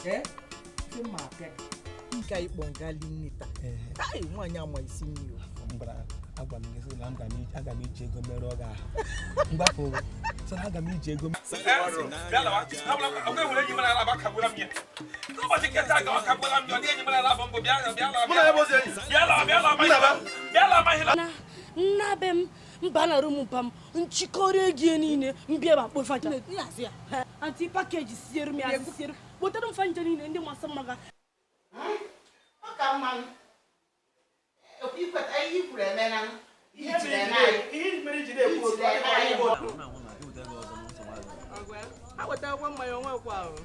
Ee, ife mma apịa gị nke anyị kpọ ngali nne taa. Ai, nwaanyị ama isi nri o. Mbara agwa m gị sị na aga m iji ego merụọ gị ahụ mgbapụ sị na aga m iji ego. Nna be m mba na room mpa m nchịkọrọ ego niile mbịa ma kpo faja anti package siere m ya siere kpotere m fanja niile ndị masị mma ga. Ọ ka mma ikweta ihe i kwuru emela ihe jiri eme anyị. Ihe mere iji na-ekwu otu Ihe jiri eme anyị. Ha wetakwa mmanya onwe kwa ahụ.